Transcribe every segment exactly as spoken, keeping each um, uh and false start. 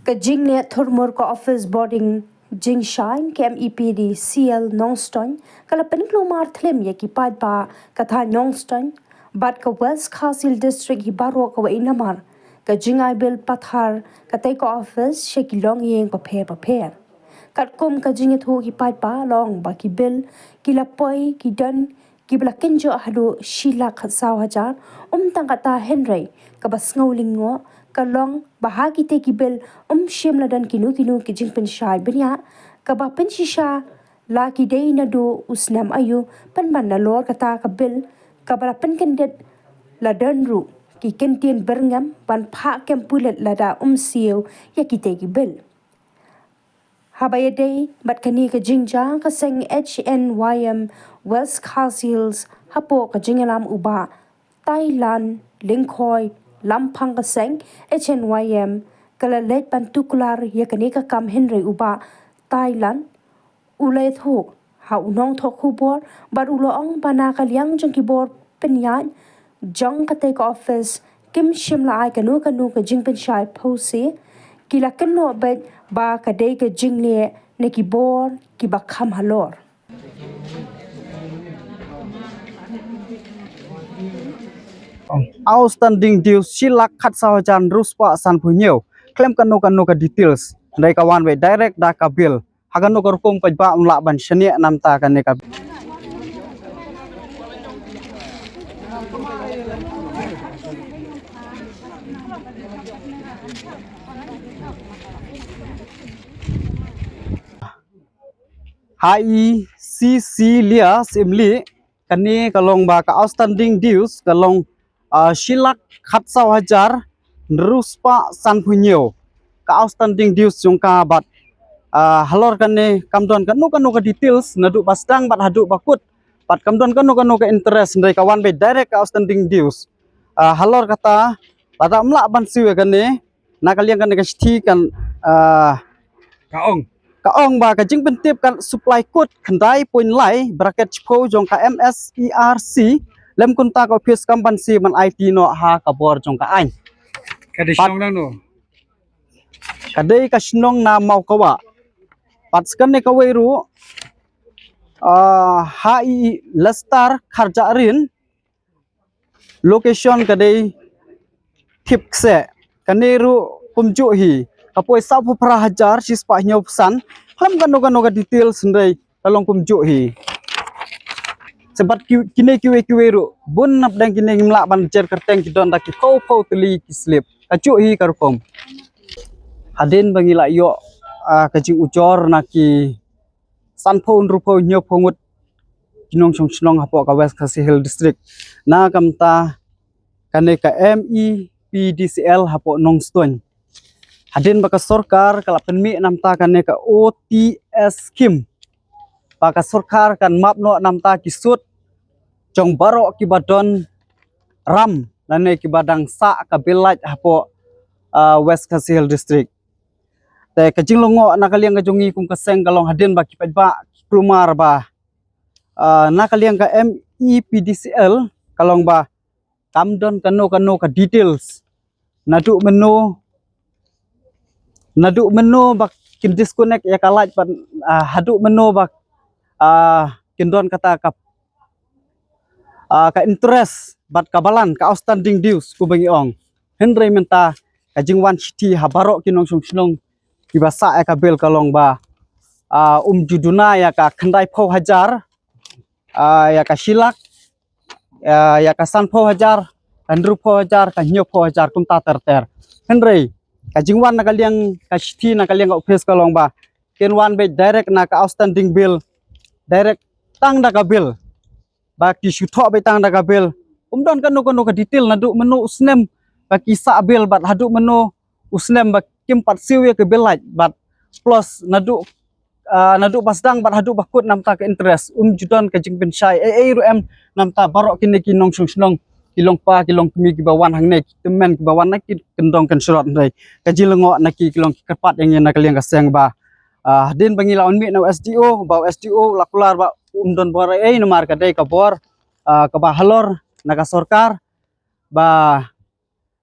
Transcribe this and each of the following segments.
Ka jingleh thurmur ka office boarding jingshai ka M E P D C L Nongstoiñ ka la pynkulmar thlem ïa ki paidbah ka thaiñ Nongstoiñ bad ka West Khasi Hills District hi baroh kawei namar ka jingai bill pathar katei ka office sha ki longïing bapher bapher. Katkum ka jingïathuh ki paidbah long ba ki bill ki la poi ki don kiba la kynjoh haduh shi lak khatsaw hajar, ym tang kata hynrei kaba sngew lyngngoh ka long ba ha kitei ki bill ym shym la don kino kino ki jingpynshai bniah kaba pynshisha la ki dei naduh u snem aïu pynban nalor kata ka bill kaba la pynkyndit la don ruh ki kyntien byrngem ban phah kem pulit lada ym siew ïa kitei ki bill. Haba ïadei bad kane ka jingjia ka seng H N Y M West Khasi Hills hapoh ka jingïalam u Bah Thailand Lyngkhoi Lamphang ka seng H N Y M ka la leit ban tuklar ïa kane ka kam hynrei u Bah Thailand u la ïathuh ha u nongthoh khubor bad u la ong ba na ka liang jong ki bor pynïaid jong katei ka office kim shym la ai kano kano ka jingpynshai phewse, ki la kynnoh beit ba ka dei ka jingleh na ki bor kiba kham halor. Outstanding dues shi lak khatsaw hajar hynriew spah sanphew hynñiew. Khlem kano kano ka details. Hynrei ka wan beit direct da ka bill. Ha kano ka rukom paidbah ym lah ban shaniah namta kane ka H I C C Lia Simli, kane ka long ba ka outstanding dues ka long, ah, shi lak khatsaw hajar hynriew spah sanphew hynñiew. Ka outstanding dues jong ka bad, ah, halor kane kam don kano kano ka details naduh ba sdang bad haduh ba kut. Bad kam don kano kano ka interest hynrei ka wan beit direct ka outstanding dues. Ah, halor kata lada ym lah ban siew ïa kane na ka liang kane ka shithi kan, ah, ka ong ka ong ba ka jingpyntip kan supply code khyndai point lai bracket shiphew jong ka M S E R C lem kumta ka office kam ban siew ban aiti noh ha ka bor jong ka aiñ. Ka dei shnong nangno? Ka dei ka shnong na Mawkawa. Pat sa kane kawei ruh, ah, ha i Lester Kharjahrin, location ka dei Thipkseh. Kane ruh kumjuh hi ka poi sawphew phra hajar shispah hynñiewphew san. Khlem kano kano ka details hynrei ka long kumjuh hi. Sa bad ki, kine kiwei kiwei ruh bun napdeng kine ngim lah ban jer kyrteng ki don da ki phew phew tylli ki slip. Ka juh hi ka rukom. Hadien ba ngi la ïoh, ah, ka jingujor na ki sanphew hynriewphew hynñiewphew ngut ki nongshong shnong hapoh ka West Khasi Hills District na ka bynta kane ka M E P D C L hapoh Nongstoiñ. Hadien ba ka sorkar ka la pynmih namta kane ka O T S scheme ba ka sorkar kan map noh namta ki sut jong baroh kiba don ram lane kiba dang sah ka bill light hapoh, ah, West Khasi Hills District. Te ka jinglyngngoh na ka liang ka jong ngi kum ka seng ka long hadien ba ki paidbah ki kulmar ba, ah, na ka liang ka M E P D C L ka long ba kam don kano kano ka details. Naduh mynno, naduh mynno ba kin disconnect ïa ka light bad, ah, haduh mynno ba, ah, kin don kata ka, ah, ka interest bad ka balan ka outstanding dues kumba ngi ong. Hynrei mynta ka jingwan shithi ha baroh ki nongshong shnong kiba sah ïa ka bill ka long ba, ah, um ju duna ïa ka khyndaiphew hajar, ah, ïa ka shi lak, ah, ïa ka sanphew hajar, ka hynriewphew hajar, ka hynñiewphew hajar kumta ter ter. Hynrei ka jingwan na ka liang ka shithi na ka liang ka office ka long ba kin wan beit direct na ka outstanding bill direct tang da ka bill. Ba ki shu thoh beit tang da ka bill. Um don kano kano ka detail naduh mynno u snem ba ki sah bill bad haduh mynno u snem ba kim pat siew ïa ka bill light bad plus naduh, ah, naduh ba sdang bad haduh ba kut namta ka interest. Um ju don ka jingpynshai ei ei ruh em namta baroh kine ki nongshong shnong ki long kpa ki long kmie kiba wan hangne ki tymmen kiba wan na ki kyndong kynshrot hynrei ka jinglyngngoh na ki ki long ki kyrpad ïa ngi na ka liang ka seng ba, ah, hadien ba ngi la wan mih na u S D O ba u S D O la kular ba um don bor ei namar ka dei ka bor, ah, kaba halor na ka sorkar ba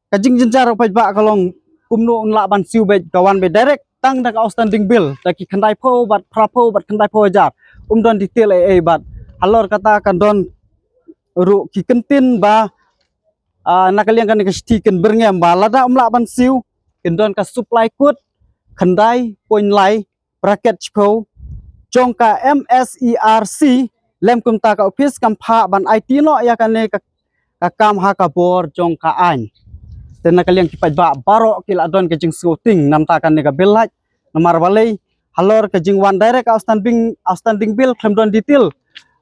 ka jingjynjar u paidbah ka long kumno un lah ban siew beit, ka wan beit direct tang da ka outstanding bill da ki khyndai phew bad phra phew bad khyndai phew hajar. Um don detail ei ei bad halor kata kan don ruh ki kyntien ba, ah, na ka liang kane ka shithi kin byrngem ba lada um lah ban siew, kin don ka supply code khyndai point lai bracket shiphew jong ka M S E R C, lem kumta ka office kam phah ban aiti noh ïa kane ka, ka kam ha ka bor jong ka aiñ. Te na ka liang ki paidbah baroh ki la don ka jingsngewtieng namar kane ka bill lait, namar balei halor ka jingwan direct outstanding, outstanding bill khlem don detail.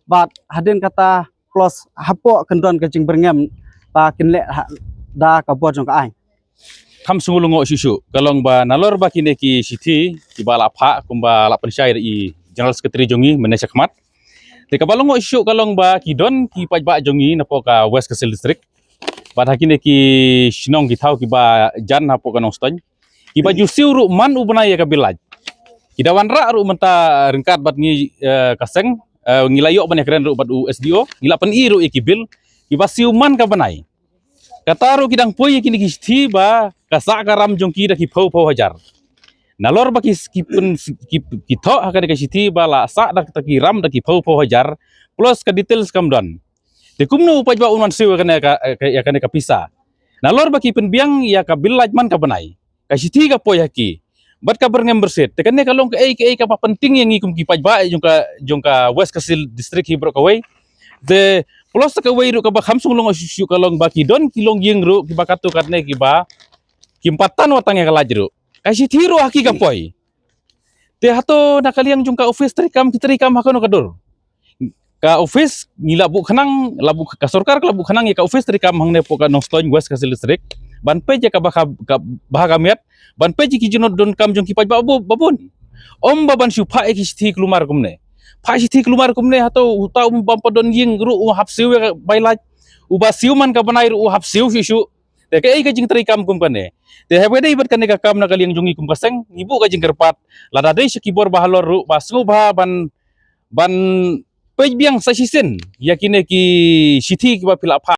Bad hadien kata plus hapoh kan don ka jingbyrngem ba kin leh ha, da ka bor jong ka aiñ. Kham sngewlyngngoh shuh shuh ka long ba nalor ba kine ki shithi kiba la phah kumba la pynshai da i General Secretary jong ngi mynne shakhmat. Te kaba lyngngoh shuh shuh ka long ba ki don ki paidbah jong ngi napoh ka West Khasi Hills District bad ha kine ki shnong ki thaw kiba jan hapoh ka Nongstoiñ, kiba ju siew ruh man u bnai ïa ka bill lait. Ki da wanrah ruh mynta ryngkat bad ngi, eh, ka seng, eh, ngi la ïoh ban ïakren ruh bad u S D O, ngi la pyni ruh ïa ki bill kiba siew man ka bnai. Kata ruh ki dang poi ïa kine ki shithi ba ka sah ka ram jong ki da ki phew phew hajar. Nalor ba ki, ki pyn, ki, ki thoh ha kane ka shithi ba la sah da ki ram da ki phew phew hajar plus ka details kam don. Te kumno u paidbah un wan siew ïa kane ka, ka, ïa kane ka pisa? Nalor ba ki pynbiang ïa ka bill lait man ka bnai, ka shithi ka poi ha ki bad ka byrngem byrsit. Te kane ka long kaei kaei kaba pyntieng ïa ngi kum ki paidbah jong ka, jong ka West Khasi Hills District hi baroh kawei. Te plus kawei ruh kaba kham sngewlyngngoh shuh shuh ka long ba ki don ki longïing ruh kiba katto katne kiba kim pat tan wat tang ïa ka lait ruh. Ka shithi ruh ha ki ka poi. Te hato na ka liang jong ka office treikam ki treikam ha kano ka dur? Ka office ngi la buh khnang, la buh, ka sorkar ka la buh khnang ïa ka office treikam hangne hapoh ka Nongstoiñ West Khasi Hills District ban peit ïa ka bha ka, ka bha ka miat, ban peit ïa ki jingdonkam jong ki paidbah ba bun. Ym ba ban shu phah ïa ki shithi kulmar kumne. Phah shithi kulmar kumne hato uta um bam pat don ïing ruh u hap siew ïa ka bai lait. Uba siew man ka bnai ruh u hap siew shuh shuh. Te kaei ka jingtreikam kum kane? Te haba dei bad kane ka kam na ka liang jong ngi kum ka seng, ngi buh ka jingkyrpad lada dei sha ki bor ba halor ruh ba sngewbha ban, ban peit biang sa shisien ïa kine ki shithi kiba phi la phah.